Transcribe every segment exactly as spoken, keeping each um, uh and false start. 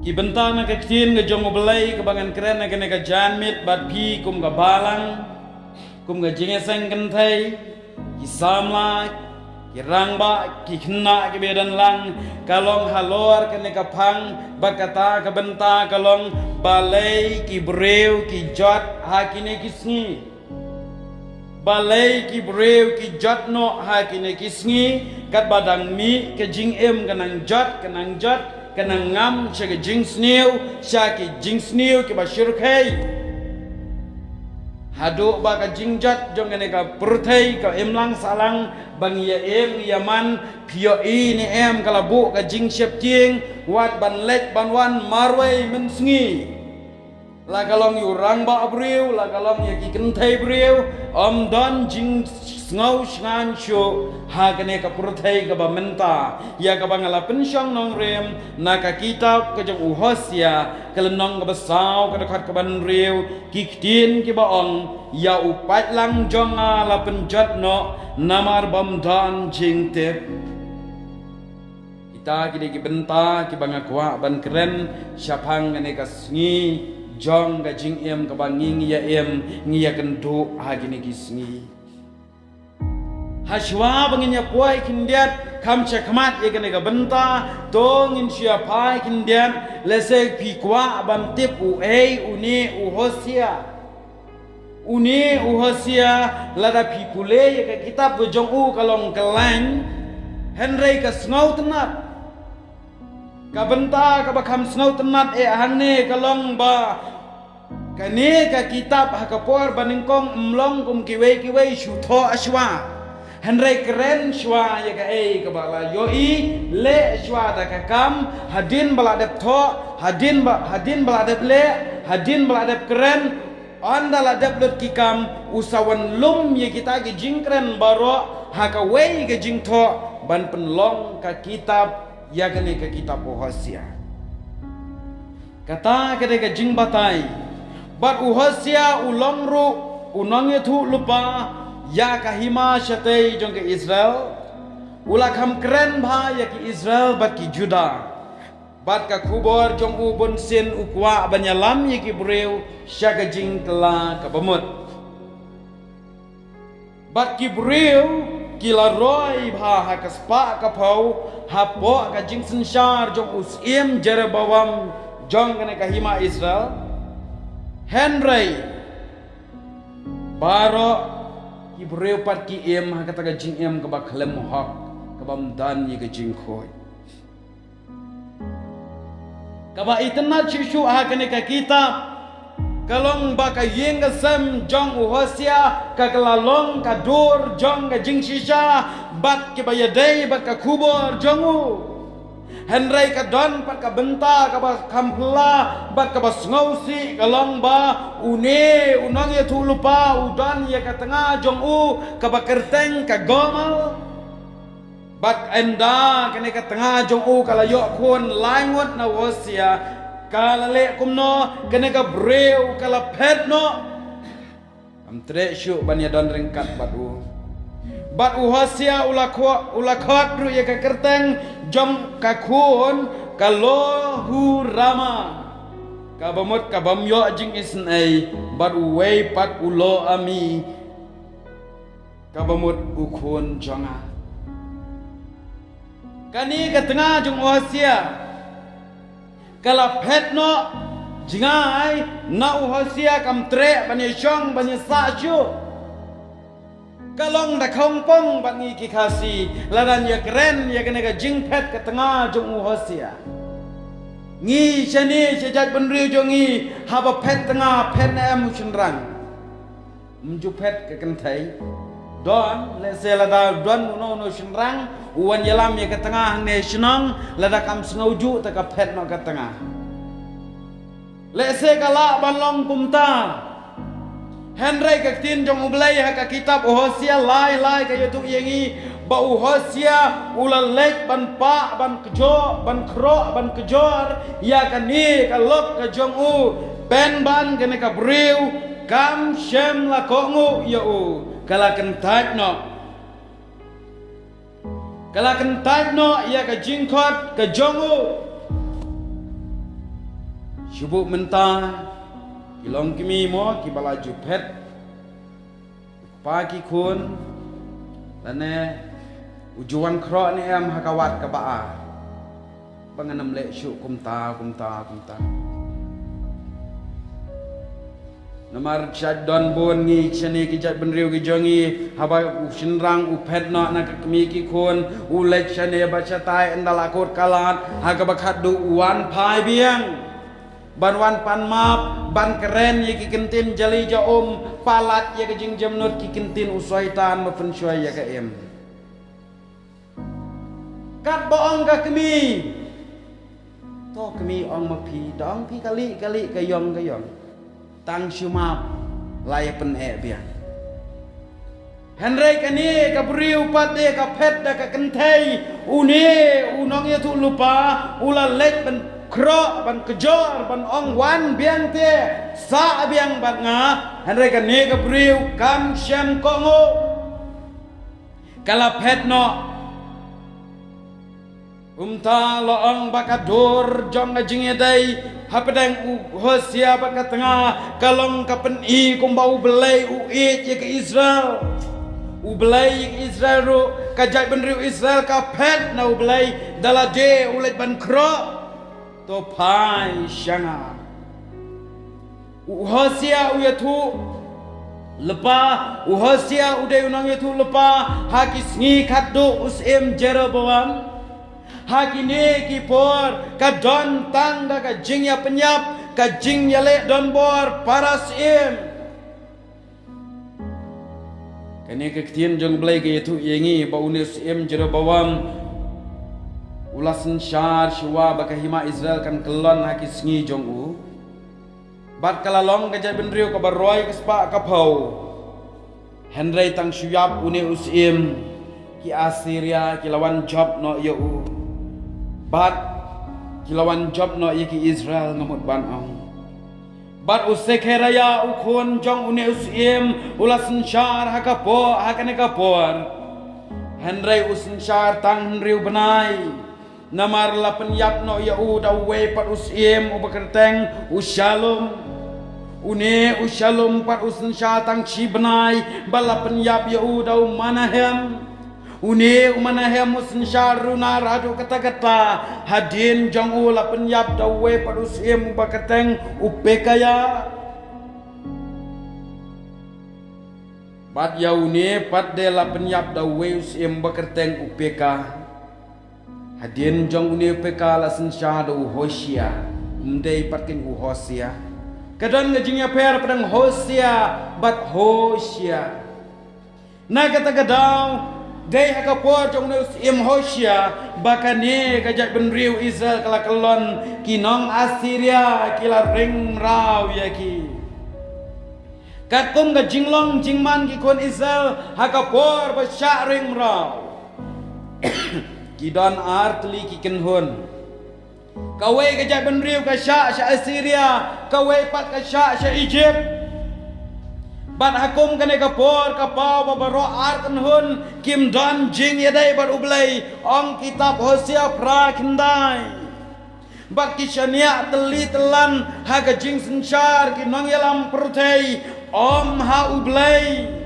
Ki bynta na ka ktien ka jong U Blei kaba ngan kren ha kane ka janmiet bad phi kum ka balang, kum ka jingïaseng kynthei, ki samla, ki rangbah, ki khynnah kiba ïadon lang, ka long halor kane ka phang, bad kata ka bynta ka long balei ki briew ki jot ha kine ki sngi. Balei ki briew ki jot noh ha kine ki sngi, katba dang mih ka jingim ka nang jot, ka nang jot, ka nang ngam sha ka jingsniew, sha ki jingsniew kiba shyrkhei. Haduh ba ka jingjot jong kane ka pyrthei ka im lang sahlang ba ngi ïa im ngi ïa man, phi ïohi ne em ka la buh ka jingsheptieng, wat ban leit ban wan marwei mynsngi. La ka long ïa u rangbah briew, la ka long ïa ki kynthei briew, ym don jingsngew shngaiñ shuh ha kane ka pyrthei kaba mynta. Ïa kaba nga la pynshong nongrim na ka kitab ka jong u Hosea, ka lynnong kaba saw, ka dkhot kaba hynriew, ki ktien kiba ong, ïa u paidlang jong nga la pynjot noh, namar bym don jingtip. Kita ki dei ki bynta kiba nga kwah ban kren shaphang kane ka sngi jong ka jingim kaba ngi ngi ïa im, ngi ïa kynduh ha kine ki sngi. Hashwa ba ngin ïa poi khyndiat kham shakhmat ïa kane ka bynta, to ngin shu ïa phai khyndiat, lehse phi kwah ban tip uei une u Hosea. Une u Hosea, lada phi pule ïa ka kitab ka jong u ka long kyllaiñ, hynrei ka sngewtynnat. Ka bynta kaba kham sngewtynnat eh hangne ka long ba kane ka kitab ha ka por ba nyngkong ym long kum kiwei kiwei shu thoh shwa. Hynrei kren shwa ïa kaei kaba la ïohi, leh shwa da ka kam, hadien ba la dep thoh, hadien ba, hadien ba la dep leh, hadien ba la dep kren, ynda la dep lut ki kam, u sa wan lum ïa kita ki jingkren baroh ha kawei ka jingthoh ban pynlong ka kitab, ïa kane ka kitab u Hosea. Kata ka dei ka jingbatai. Bad u Hosea u long ruh u nongïathuhlypa ïa ka hima shatei jong ka Israel. U la kham kren bha ïa ki Israel bad ki Judah. Bad ka khubor jong u bunsien u kwah ban ïalam ïa ki briew sha ka jingkylla kaba mut. Bad ki briew ki la roi bha ha ka spah ka phew hapoh ka jingsynshar jong u Syiem Jeroboam jong kane ka hima Israel. Hynrei baroh ki briew pat ki im ha kata ka jingim kaba khlem hok, kaba ym don ïa ka jingkhuid. Kaba itynnad shuh shuh ha kane ka kitab ka long ba ka ïing ka sem jong u Hosea ka la long ka dur jong ka jingshisha bad kiba ïadei bad ka khubor jong u. Hynrei ka don pat ka bynta kaba kham phylla bad kaba sngewsih, ka long ba une u nongïathuhlypa u don ïa ka tnga jong u kaba kyrteng ka Gomer. Bad ynda kane ka tnga jong u ka la ïoh khun lai ngut na u Hosea, ka la leh kumno? Kane ka briew ka la phet noh. Kam treh shuh ban ïadon ryngkat bad u. Bad u Hosea u la khot, u la khot ruh ïa ka kyrteng jong ka khun ka Lo-hurama, kaba mut ka bym ïoh jingisynei, bad uwei pat u Lo-ammi, kaba mut u khun jong nga. Kane ka tnga jong u Hosea ka la phet noh. Jngai na u Hosea kam treh ban ïashong ban ïasah shuh. Ka long da khongpong bad ngi ki Khasi lada ngi ïakren ïa kane ka jingphet ka tnga jong u Hosea. Ngi shane sha jaitbynriew jong ngi, haba phet tnga phet ne em u shynrang? Ym ju phet ka kynthei. Don, lehse lada don uno uno u shynrang u wan ïalam ïa ka tnga hangne shnong, lada kam sngewjuh te ka phet noh ka tnga. Lehse ka lah ban long kumta. Hynrei ka ktien jong u Blei ha ka kitab u Hosea lai lai ka ïathuh ïa ngi ba u Hosea u la leit ban pah, ban kjor, ban khroh, ban kjor ïa kane ka lok ka jong u, pynban kane ka briew kam shym la kohnguh ïa u, ka la kyntait noh. Ka la kyntait noh ïa ka jingkhot ka jong u. Shu buh mynta ki long kmie mo kiba la ju phet. Kpa ki khun lane u ju wan khroh ne em ha ka wad kaba ar. Ba ngan ym leh shuh kumta kumta kumta. Namar jait don bun ngi shane ki jaitbynriew ki jong ngi, haba u shynrang u phet noh na ka kmie ki khun, u leit shane ba shatai ynda la kut ka lad, ha kaba khatduh u wan phai biang ban wan pan map, ban kren ïa ki ktien jali ja um, palat ïa ka jingjemnud ki ktien u Soitan ba pynshoi ïa ka im. Katba ong ka kmie, to kmie, ong ma phi, da ong phi kali kali, ka ïong ka ïong. Tang shu map la ïa pyneh biang. Hynrei kane ka briew pat de ka phet da ka kynthei, une u nongïathuhlypa u la leit ban khroh, ban kjor, ban ong wan biang te, sah biang bad nga. Hynrei kane ka briew kam shem kohnguh. Ka la phet noh. Kumta la ong ba ka dur jong ka jingïadei hapdeng u Hosia bad ka tnga ka long ka pyni kumba U Blei u ïeit ïa ka Israel. U Blei ïa ka Israel ruh, ka jaitbynriew Israel ka phet na U Blei da lade u leit ban khroh. To phai sha nga. U Hosia u ïathuhlypa, u Hosia u dei u nongïathuhlypa ha ki sngi khatduh u syiem Jeroboam. Ha kine ki por ka don tang da ka jingïapynïap, ka jingïaleh donbor para syiem. Kane ka ktien jong U Blei ka ïathuh ïa ngi ba une u syiem Jeroboam u la synshar shuwa ba ka hima Israel kan kyllon ha ki sngi jong u. Bad ka la long ka jaitbynriew kaba roi ka spah ka phew. Hynrei tang shu ïap une u syiem, ki Assyria ki la wan jop noh ïa u. Bad ki la wan jop noh ïa ki Israel, nga mut ban ong. Bad u Sekharaïa u khun jong une u syiem u la synshar ha ka por, ha kane ka por. Hynrei u synshar tang hynriew bnai. Namar la pynïap noh ïa u da uwei pat u syiem uba kyrteng u Shallum. Une u Shallum pat u synshar tang shi bnai bad la pynïap ïa u da u Menahem. Une u Menahem u synshar runar haduh katta katta. Hadien jong u la pynïap da uwei pat u syiem uba kyrteng u Pekaïa. Bad ïa une pat de la pynïap da uwei u syiem uba kyrteng u Peka. Hadien jong une u Peka la synshar da u Hosia. Ym dei pat keiñ u Hosia. Ka don ka jingïapher hapdeng Hosia bad Hosia. Na kata ka daw, dei ha ka por jong une u syiem Hosia ba kane ka jaitbynriew Israel ka la kyllon, ki nong Assyria ki la ring mraw ïa ki. Katkum ka jinglong jingman ki khun Israel ha ka por ba shah ring mraw, ki don ar tylli ki kynhun. Kawei ka jaitbynriew ka shah sha Assyria, kawei pat ka shah sha Egypt. Bad ha kum kane ka por ka paw ba baroh ar kynhun kim don jingïadei bad U Blei, ong kitab Hosia phra khyndai. Bad ki shaniah tylli tyllan ha ka jingsynshar ki nongïalam pyrthei, ym ha U Blei.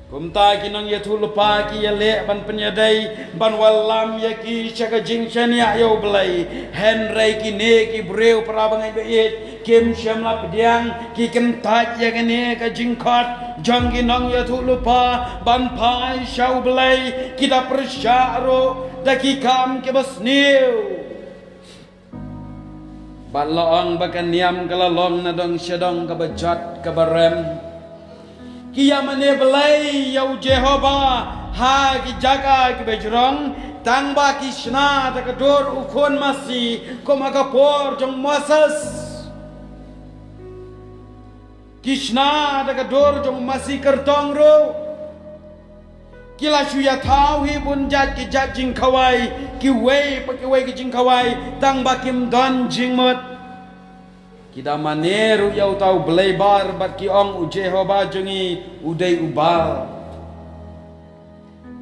Kumta ki nongïathuhlypa ki ïaleh ban pynïadei ban wallam ïa ki sha ka jingshaniah ïa U Blei. Hynrei kine ki briew para bangeit ba ïeit kim shym la pdiang, ki kyntait ïa kane ka jingkhot jong ki nongïathuhlypa ban phai sha U Blei, ki da pyrshah ruh da ki kam kiba sniew. Bad la ong ba ka niam ka la long na dong sha dong kaba jot kaba rem. Ki ïa mane blei ïa u Jehobah ha ki jaka kiba jrong, tang ba ki shna da ka dur u khun masi kum ha ka por jong Moses. Ki shna da ka dur jong u masi kyrtong ruh. Ki la shu ïa thaw hi bun jait ki jait jingkhawai, kiwei pa kiwei ki jingkhawai, tang ba kim don jingmut. Ki da mane ruh ïa uta u blei Baal bad ki ong u Jehobah jong ngi u dei u Baal.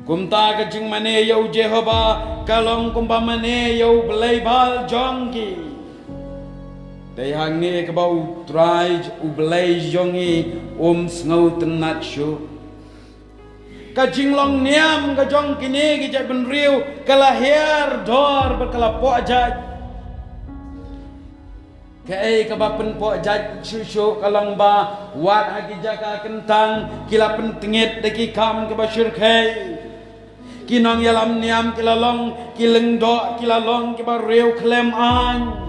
Kumta ka jingmane ïa u Jehobah ka long kumba mane ïa u blei Baal jong ki. Dei hangne kaba U Trai, U Blei jong ngi, um sngewtynnad shuh. Ka jinglong niam ka jong kine ki jaitbynriew ka la hiar dor bad ka la poh jait. Kaei kaba pynpoh jait shuh shuh ka long ba wat ha ki jaka kyntang ki la pyntngit da ki kam kiba shyrkhei. Ki nongïalam niam ki la long ki lyngdoh, ki la long kiba riew khlem aiñ.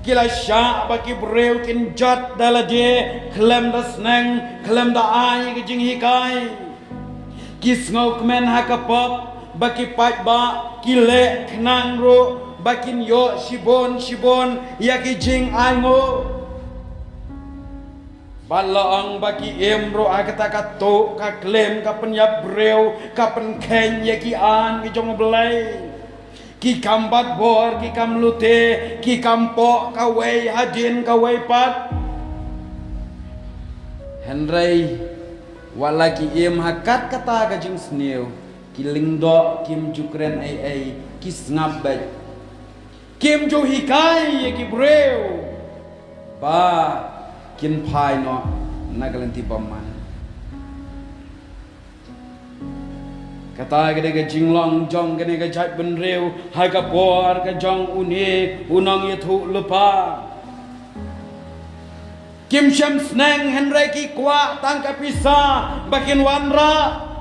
Ki la shah ba ki briew kin jot da lade khlem da sneng, khlem da ai ka jinghikai. Ki sngewkmen ha ka pop ba ki paidbah ki leh khnang ruh ba kin ïoh shibun shibun ïa ki jingainguh. Bad la ong ba ki im ruh ha kata ka tuh ka klim ka pynïap briew, ka pynkheiñ ïa ki aiñ ki jong U Blei. Ki kam bat bor, ki kam lute, ki kam poh kawei hadien kawei pat. Hynrei wat la ki im ha kat kata ka jingsniew, ki lyngdoh, kim ju kren ei ei, ki sngap beit. Kim ju hikai ïa ki briew ba kin phai noh na ka lynti bymman. Kata ka dei ka jinglong jong kane ka jaitbynriew ha ka por ka jong une u nongïathuhlypa. Kim shym sneng, hynrei ki kwah tang ka pisa ba kin wanrah.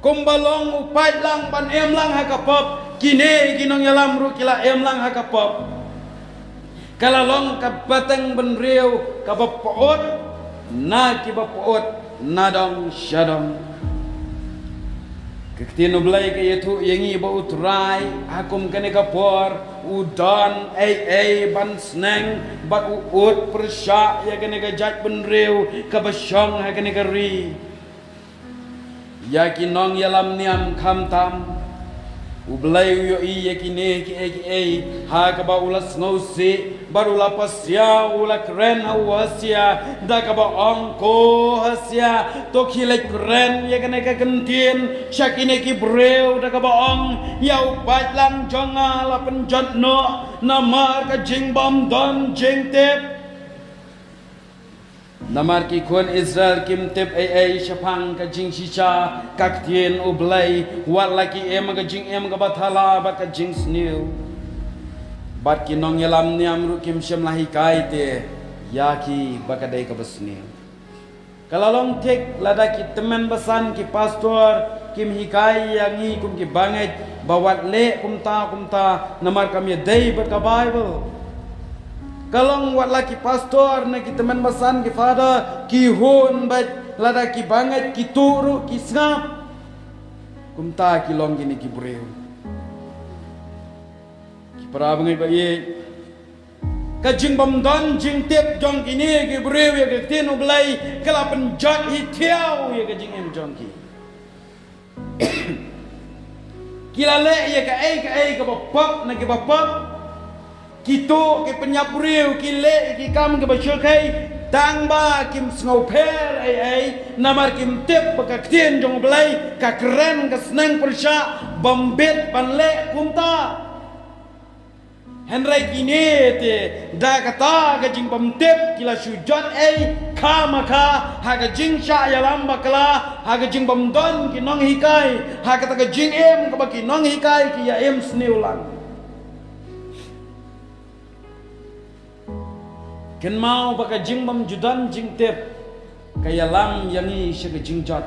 Kumba long u paidlang ban im lang ha ka pop, kine ki nongïalam ruh ki la im lang ha ka pop. Ka la long ka pateng bynriew kaba pyut na kiba pyut nadong shadong. Ka ktien U Blei ka ïathuh ïa ngi ba U Trai ha kum kane ka por u don ei ei ban sneng bad u ud pyrshah ïa kane ka jaitbynriew kaba shong ha kane ka ri. Ïa ki nongïalam niam khamtam, U Blei u ïohi ïa kine kiei kiei ha kaba u la sngewsih bad u la pasiaw, u la kren ha u Hosea da kaba ong, ko Hosea, to khie leit kren ïa kane ka kyntien sha kine ki briew da kaba ong, ïa u paidlang jong nga la pynjot noh namar ka jingbymdon jingtip. Namar ki khun Israel kim tip ei ei shaphang ka jingshisha ka ktien U Blei, wat la ki im ka jingim kaba thala bad ka jingsniew. Bad ki nongïalam niam ruh kim shym la hikai te ïa ki ba ka dei kaba sniew. Ka la long thik lada ki tymmen basan, ki pastor, kim hikai ïa ngi kum ki bangeit ba wat leh kumta kumta namar kam ïadei bad ka Baibl. Ka long wat la ki pastor ne ki tymmen basan, ki father, ki hun bad lada ki bangeit ki tuh ruh ki sngap. Kumta ki long kine ki briew. Ki para bangeit ba ïeit, ka jingbymdon jingtip jong kine ki briew ïa ka ktien U Blei ka la pynjot hi thiaw ïa ka jingim jong ki. Ki la leh ïa kaei kaei kaba pop na kiba pop. Ki tuh, ki pynïap briew, ki leh ïa ki kam kiba shyrkhei, tang ba kim sngewpher ei ei, namar kim tip ba ka ktien jong U Blei ka kren, ka sneng pyrshah bym bit ban leh kumta. Hynrei kine te, da kata ka jingbymtip ki la shu jot ei kha ma kha ha ka jingshah ïalam bakla, ha ka jingbymdon ki nonghikai, ha kata ka jingim kaba ki nonghikai ki ïa im sniew lang. Kynmaw ba ka jingbymdon jingtip ka ïalam ïa ngi sha ka jingjot.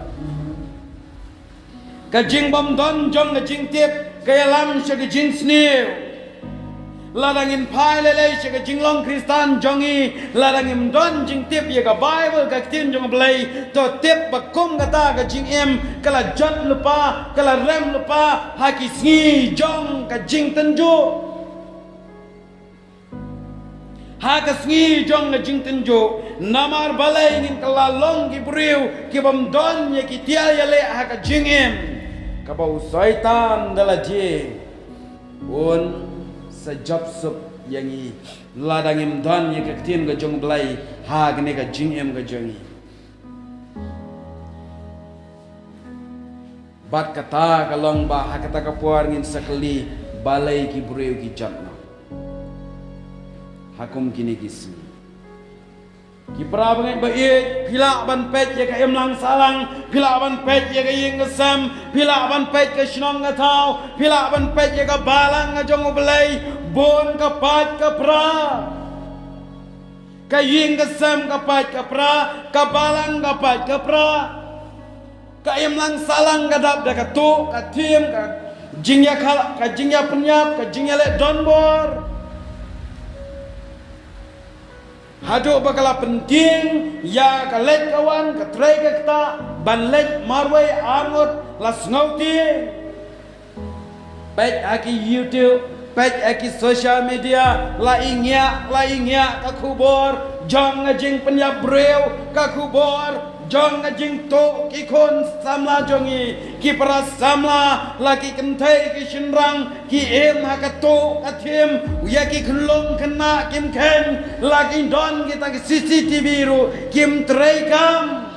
Ka jingbymdon jong ka jingtip ka ïalam sha ka jingsniew. Lada ngin phai lei lei sha ka jinglong Khristan jong ngi, lada ngim don jingtip ïa ka Baibl, ka ktien jong U Blei, to tip ba kum kata ka jingim ka la jot lypa, ka la rem lypa ha ki sngi jong ka jingtynjuh. Ha ka sngi jong ka jingtynjuh, namar balei ngin kylla long ki briew ki bym don ïa ki tiar ïaleh ha ka jingim, kaba u Soitan da lade un sa jop suk ïa ngi, lada ngim don ïa ka ktien ka jong U Blei ha kane ka jingim ka jong ngi. Bad kata ka long ba ha kata ka por ngin sa kylli, balei ki briew ki jot noh. Ha kum kine ki sngi, ki para bangeit ba ïeit, phi lah ban peit ïa ka imlang sahlang, phi lah ban peit ïa ka ïing ka sem, phi lah ban peit ka shnong ka thaw, phi lah ban peit ïa ka balang ka jong U Blei, bun ka pait ka pra. Ka ïing ka sem ka pait ka pra, ka balang ka pait ka pra. Ka imlang sahlang ka dap da ka tuh, ka thiem, ka jingïakhlad, ka jingïapynïap, ka jingïaleh donbor. Haduh ba ka la pyntieng ïa ka leit ka wan, ka trei ka ktah, ban leit marwei arngut la sngewtieng. Peit ha ki YouTube, peit ha ki social media, la i ngiah, la i ngiah ka khubor jong ka jingpynïap briew, ka khubor jong ka jingtuh ki khun samla jong ngi, ki para samla, la ki kynthei ki shynrang, ki im ha ka tuh ka thiem, ïa ki khyllung khynnah kim kheiñ, la ki don kita ki C C T V ruh kim treikam.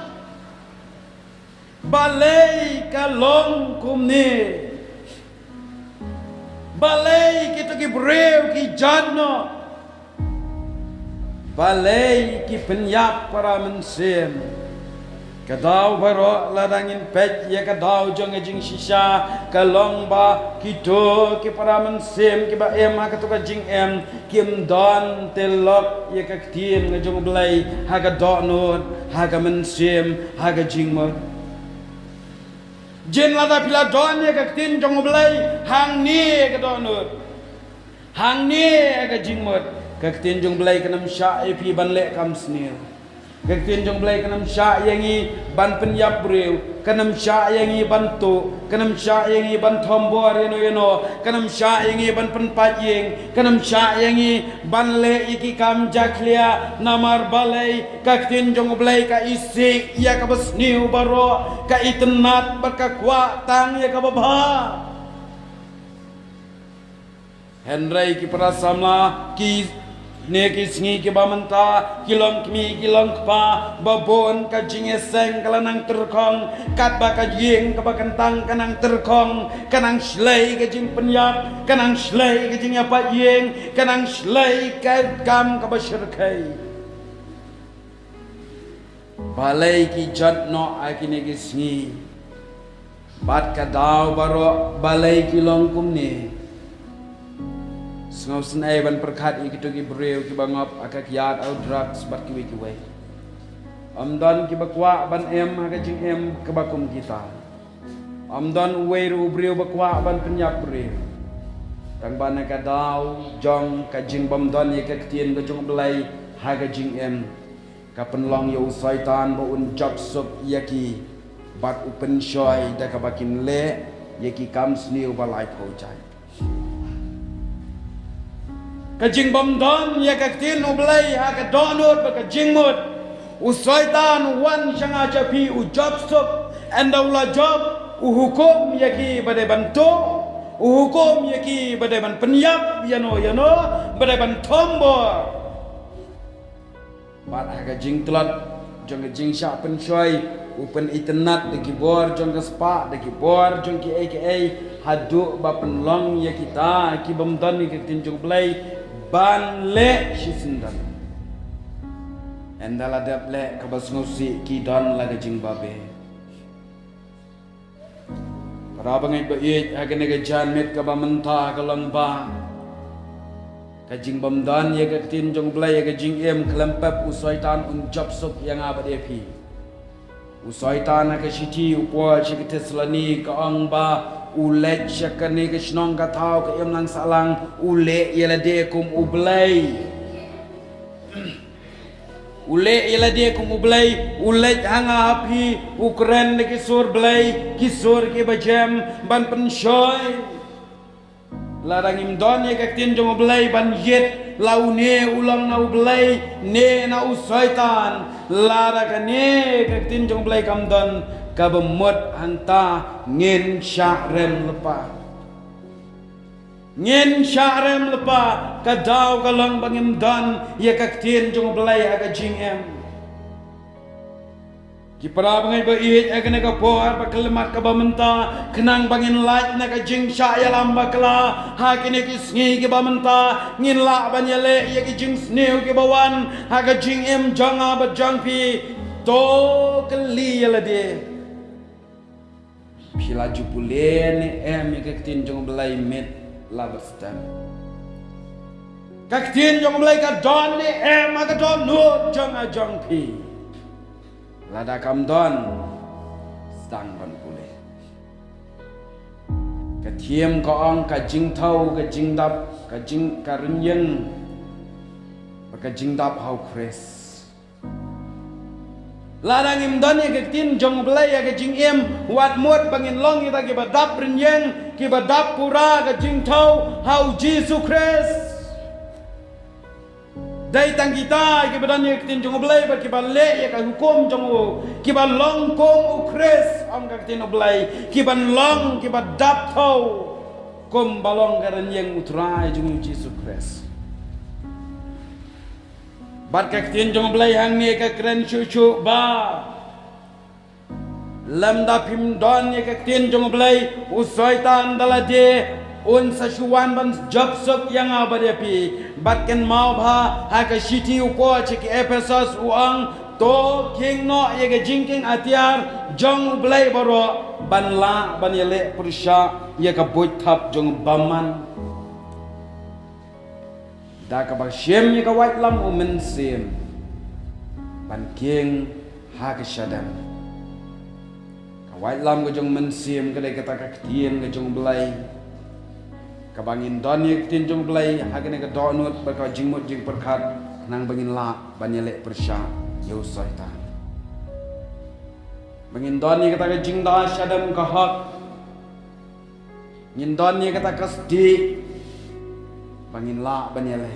Balei ka long kumne? Balei kito ki briew ki jan noh? Balei ki pynïap para mynsiem? Ka daw baroh lada ngin peit ïa ka daw jong ka jingshisha, ka long ba kito ki para mynsiem kiba im ha kato ka jingim kim don te lok ïa ka ktien ka jong U Blei ha ka dohnud, ha ka mynsiem, ha ka jingmut. Jin lada phi la don ïa ka ktien jong U Blei hangne ha ka dohnud, hangne ha ka jingmut, ka ktien jong U Blei kan ym shah ïa phi ban leh kam sniew. Ka ktien jong U Blei kan ym shah ïa ngi ban pynïap briew, kan ym shah ïa ngi ban tuh, kan ym shah ïa ngi ban thombor ïano ïano, kan ym shah ïa ngi ban pynpait ïing, kan ym shah ïa ngi ban leh ïa ki kam jakhlia. Namar balei? Ka ktien jong U Blei ka isih ïa kaba sniew baroh, ka itynnad bad ka kwah tang ïa kaba bha. Hynrei ki para samla, kine ki sngi kiba mynta ki long kmie ki long kpa, ba bun ka jingïaseng ka la nang tyrkhong, katba ka ïing kaba kyntang ka nang tyrkhong, ka nang shlei ka jingpynïap, ka nang shlei ka jingïapait ïing, ka nang shlei ka kam kaba shyrkhei. Balei ki jan noh ha kine ki sngi? Bad ka daw baroh, balei ki long kumne? Sngewsynei ban pyrkhat ïa kito ki briew kiba ngop ha ka kiad, ha u drugs bad kiwei kiwei. Ym don kiba kwah ban im ha ka jingim kaba kum kita. Ym don uwei ruh u briew ba kwah ban pynïap briew. Tang ba na ka daw jong ka jingbym don ïa ka ktien ka jong U Blei ha ka jingim, ka pynlong ïa u Soitan ba un jop suk ïa ki bad u pynshoi da kaba kin leh ïa ki kam sniew ba laiphew jait. Ka jingbym don ïa ka ktien U Blei ha ka dohnud bad ka jingmut, u Soitan u wan sha nga sha phi, u jop suk. Ynda u la jop, u hukum ïa ki ba dei ban tuh, u hukum ïa ki ba dei ban pynïap ïano ïano, ba dei ban thombor. Bad ha ka jingtlot jong ka jingshah pynshoi, u pynitynnad da ki bor jong ka spah, da ki bor jong kiei kiei, haduh ba pynlong ïa kita kibym don ïa ka ktien jong U Blei ban leh shisyndon. Ynda la dep leh kaba sngewsih, ki don la ka jingbabe. Para bangeit ba ïeit, ha kane ka janmiet kaba mynta ka long ba ka jingbym don ïa ka ktien jong U Blei ha ka jingim, khlem pep u Soitan un jop suk ïa nga bad ïa phi. U Soitan ha ka shithi u Paul sha ki Thessaloni ka ong ba u leit sha kane ka shnong ka thaw, ka imlang sahlang, u leh ïa lade kum U Blei. U leh ïa lade kum U Blei, u leit ha nga ha phi, u kren da ki sur blei, ki sur kiba jem, ban pynshoi. Lada ngim don ïa ka ktien jong U Blei ban ïit, la une u long na U Blei ne na u Soitan, lada kane ka ktien jong U Blei kam don, kaba mut hangta ngin shah rem lypa. Ngin shah rem lypa, ka daw ka long ba ngim don ïa ka ktien jong U Blei ha ka jingim. Ki para bangeit ba ïeit, ha kane ka por ba khyllipmat kaba mynta, khnang ba ngin lait na ka jingshah ïalam bakla ha kine ki sngi kiba mynta, ngin lah ban ïaleh ïa ki jingsniew kiba wan ha ka jingim jong nga bad jong phi. To kylli ïa lade, phi la ju pule ne em ïa ka ktien jong U Blei met la bad step? Ka ktien jong U Blei ka don ne em ha ka dohnud jong nga jong phi? Lada kam don, sdang ban pule. Ka thiem ka ong ka jingthew, ka jingdap, ka jing, ka rynïeng, bad ka jingdap ha U Khrist. Lada ngim don ïa ka ktien jong U Blei ha ka jingim, wat mut ba ngin long kita kiba dap rynïeng, kiba dap pura ka jingthew ha U Jisu Khrist. Dei tang kita kiba don ïa ka ktien jong U Blei bad kiba leh ïa ka hukum jong u, kiba long kum U Khrist, ong ka ktien U Blei, kiban long kiba dap thew kumba long ka rynïeng U Trai jong ngi U Jisu Khrist. Bad ka ktien jong U Blei hangne ka kren shuh shuh ba lymda phim don ïa ka ktien jong U Blei, u Soitan da lade un sa shu wan ban jop suk ïa nga bad ïa phi. Bad kynmaw bha, ha ka shithi u Paul sha ki Ephesos u ong, to khing noh ïa ka jingkhing atiar jong U Blei baroh, ban lah ban ïaleh pyrshah ïa ka buit thap jong u bymman. Da kaba shim ïa ka waitlam u Mynsiem ban khing ha ka shadem. Ka waitlam ka jong u Mynsiem ka dei kata ka ktien ka jong U Blei, kaba ngin don ïa ka ktien jong U Blei ha kane ka dohnud bad ka jingmut jingpyrkhat, khnang ba ngin lah ban ïaleh pyrshah ïa u Soitan, ba ngin don ïa kata ka jingda shadem ka hok. Ngin don ïa kata ka stieh ba ngin lah ban ïaleh,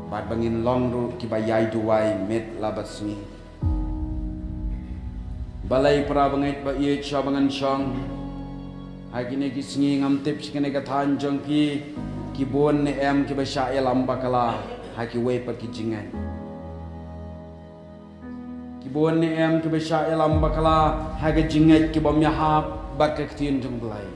bad ba ngin long ruh kiba ïai duwai met la bad sngi. Balei para bangeit ba ïeit sha ba ngan shong, ha kine ki sngi ngam tip sha kane ka thaiñ jong phi ki bun ne em kiba shah ïalam bakla ha kiwei pat ki jingngeit. Ki bun ne em kiba shah ïalam bakla ha ka jingngeit ki bym ïahap bad ka ktien jong U Blei?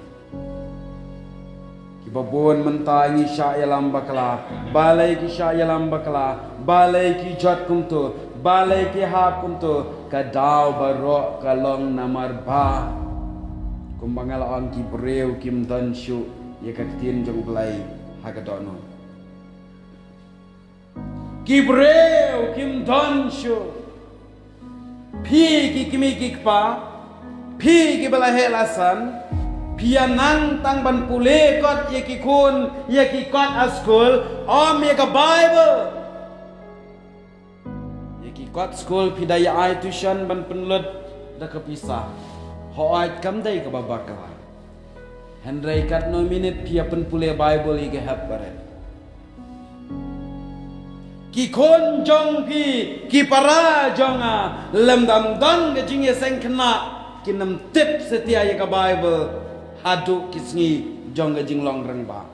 Kiba bun mynta ngi shah ïalam bakla. Balei ki shah ïalam bakla? Balei ki jot kumto? Balei ki hap kumto? Ka daw baroh ka long namar ba, kumba nga la ong, ki briew kim don shuh ïa ka ktien jong U Blei ha ka dohnud. Ki briew kim don shuh. Phi ki kmie ki kpa, phi kiba la heh la san, phi ïa nang tang ban pule kot ïa ki khun, ïa ki kot ha skul, ym ïa ka Baibl. Ïa ki kot skul phi da ïa ai tuition ban pynlut da ka pisa. Hooid, kam dei kaba bakla. Hynrei katno minit phi ïa pynpule Baibl ïa ki hep barit? Ki khun jong phi, ki para jong nga, lymda ym don ka jingïaseng khynnah, kin ym tip satia ïa ka Baibl haduh ki sngi jong ka jinglong rangbah.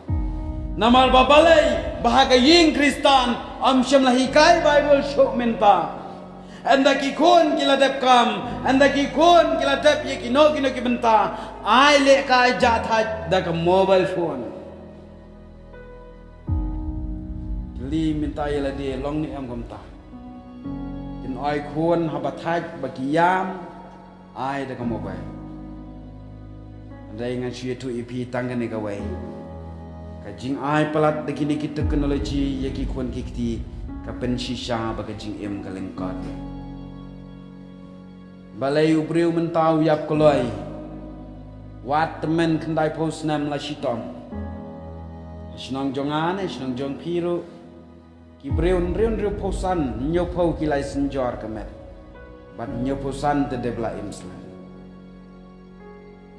Namar ba balei? Ba ha ka ïing Khristan ym shym la hikai Baibl shuh mynta. Ynda ki khun ki la dep kam, ynda ki khun ki la dep ïa kino kino ki bynta, ai leh ka ai jah thait da ka mobile phone. Kylli mynta ïa lade, long ne em kumta? Kin ai khun haba thait ba ki ïam, ai da ka mobile. Hynrei ngan shu ïathuh ïa phi tang kane kawei. Ka jingai palat da kine ki technology ïa ki khun ki kti, ka pynshisha ba ka jingim ka lyngkot. Balei u briew mynta u ïap kloi? Wat tymmen khyndaiphew snem la shitom. Shnong jong nga ne shnong jong phi ruh, ki briew hynriew hynriewphew san, hynñiewphew ki la ïasynjor ka met, bad hynñiewphew san te dep la im slem.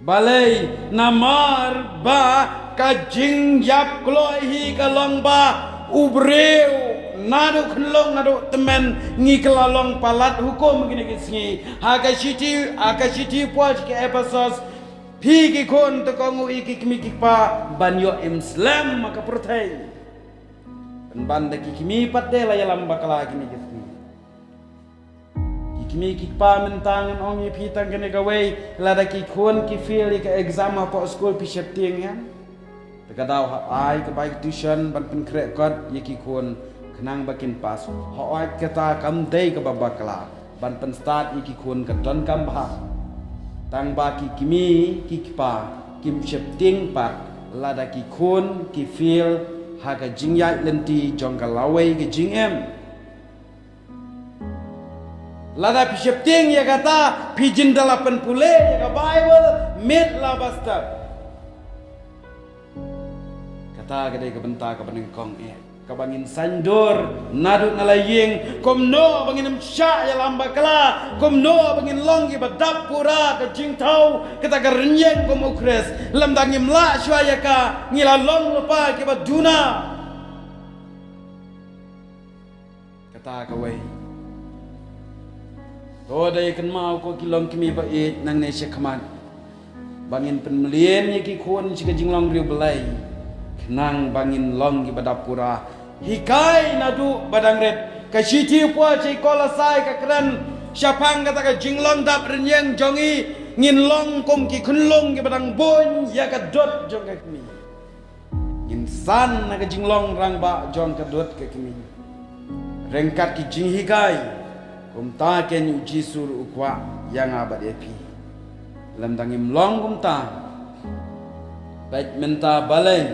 Balei? Namar ba ka jingïap kloi hi ka long ba u briew, naduh khyllung naduh tymmen ngi kylla long palat hukum kine ki sngi. Ha ka shithi, ha ka shithi Paul sha ki Ephesos, phi ki khun, te ko ngeit ïa ki kmie ki kpa ban ïoh im slem ha ka pyrthei. Pynban da ki kmie pat de la ïalam bakla kine ki sngi. Ki Ki kmie ki kpa, mynta ngan ong ïa phi tang kane kawei, lada ki khun ki fail ïa ka exam hapoh skul, phi sheptieng em? Te ka daw hap ai ka bai ka tuition ban pynkhreh kot ïa ki khun khnang ba kin pass. Hooid, kata kam dei kaba bakla ban pynstad ïa ki khun, ka donkam bha. Tang ba ki kmie ki kpa kim sheptieng pat lada ki khun ki fail ha ka jingïaid lynti jong ka lawei ka jingim. Lada phi sheptieng ïa kata, phi jin da la pynpule ïa ka Baibl, miet la ba step. Kata ka dei ka bynta kaba nyngkong eh, kaba ngin saiñdur naduh na la ïing, kumno ba ngin ym shah ïalam bakla, kumno ba ngin long kiba dap pura ka jingthaw, kata ka rynïeng kum u Khrist. Lymda ngim lah shuwa ïa ka, ngi la long lypa kiba duna. Kata kawei. To, da ïa kynmaw ko ki longkmie ba ïeit, nangne shakhmat ba ngin pynmlien ïa ki khun sha ka jinglong riewblei, khnang ba ngin long kiba dap pura. Hikai naduh ba dang rit. Ka shithi pura sha ki Kolosai ka kren shaphang kata ka jinglong dap rynïeng jong ngi, ngin long kum ki khunlung kiba dang buiñ ïa ka dud jong ka kmie. Ngin san na ka jinglong rangbah jong ka dud ka kmie ryngkat ki jinghikai. Kumta kein u Jisu ruh u kwah ïa nga bad ïa phi. Lymda ngim long kumta, peit mynta balei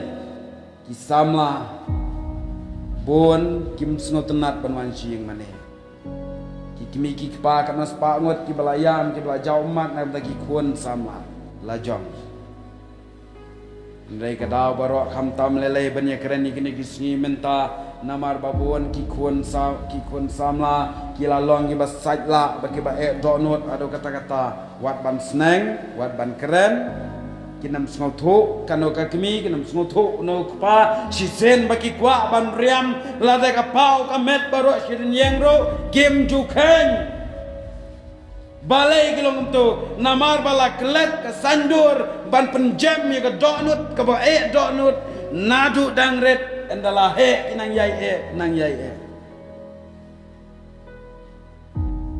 ki samla bun kim sngewtynnat ban wan sha ïingmane. Ki kmie ki kpa katno spah ngut kiba la ïam, kiba la jaw ummat na ka bynta ki khun samla la jong. Hynrei ka daw baroh khamtam lei lei ban ïakren ïa kine ki sngi mynta, namar ba bun ki khun sa, ki khun samla ki la long kiba sait lah bad kiba eh dohnud haduh katta katta. Wat ban sneng, wat ban kren. Kin ym sngewthuh kano ka kmie, kin ym sngewthuh kano ka kpa. Shisien ba ki kwah ban riam, lada ka paw ka met baroh shi rynïeng ruh kim ju kheiñ. Balei ki long kumto? Namar ba la klet ka saiñdur ban pynjem ïa ka dohnud kaba eh dohnud naduh dang rit, ynda la heh ki nang ïai eh, nang ïai eh.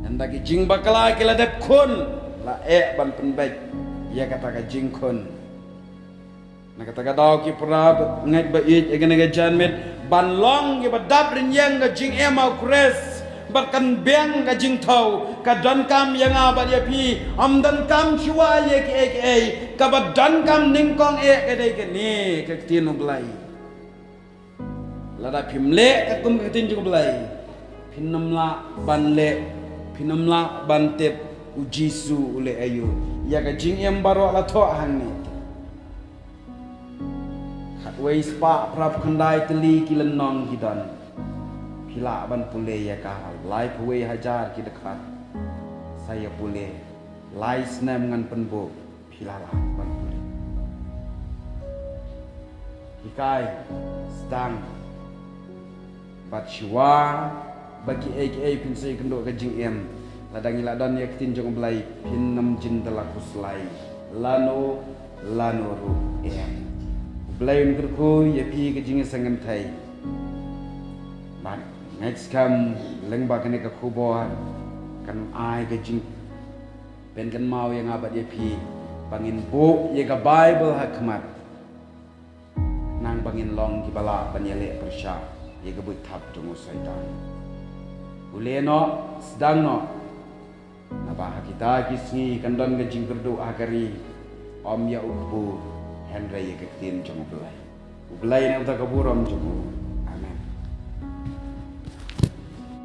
Ynda ki jingbakla ki la dep khun, la eh ban pynbeit ïa kata ka jingkhun. Na kata ka daw ki para ngeit ba ïeit, ïa kane ka janmiet ban long kiba dap rynïeng ka jingim ha u Khrist bad kan biang ka jingthaw, ka donkam ïa nga bad ïa phi. Ym donkam shuwa ïa kiei kiei, kaba donkam nyngkong eh ka dei kane ka ktien U Blei. Lada phim leh katkum ka ktien jong U Blei, phin ym lah ban leh, phin ym lah ban tip U Jisu u leh aïu. Ïa ka jingim baroh la thoh hangne. Khatwei spah phraphew khyndai tylli ki lynnong ki don. Phi lah ban pule ïa ka, laiphew wei hajar ki dkhot. Sa ïa pule, lai snem ngan pynbud. Phi lah lah ban pule. Hikai, sdang. Bad shuwa ba kiei kiei phin sa ïakynduh ka jingim, lada ngi la don ïa ka ktien jong U Blei, phin ym jin da la khuslai lano lano ruh em. U Blei un kyrkhu ïa phi ka jingïaseng kynthei. Bad ngeit skhem lyngba kane ka khubor kan ai ka jing pynkynmaw ïa nga bad ïa phi ba ngin buh ïa ka Baibl ha khmat, khnang ba ngin long kiba lah ban ïaleh pyrshah ïa ka buit thap jong u Soitan. Pule noh, sdang noh. Naba ha kita ki sngi kan don ka jingkyrduh ha ka ri, ym ïa u kpu, hynrei ïa ka ktien jong U Blei. U Blei na ka bynta ka burom jong u.